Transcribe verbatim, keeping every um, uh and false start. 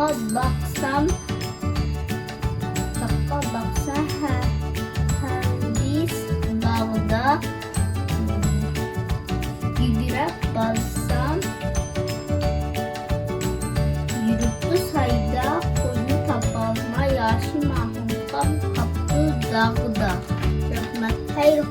باقسام، تاغقا باقسام، ھە-، ھەرگىز باغدا. يۈگۈرۈپ بارسام، يۈرۈپتۇ سايدا، قۇزنى تاپالماي، ياشى ماڭغان قاپتۇ داغدا. رەھمەت، خەير،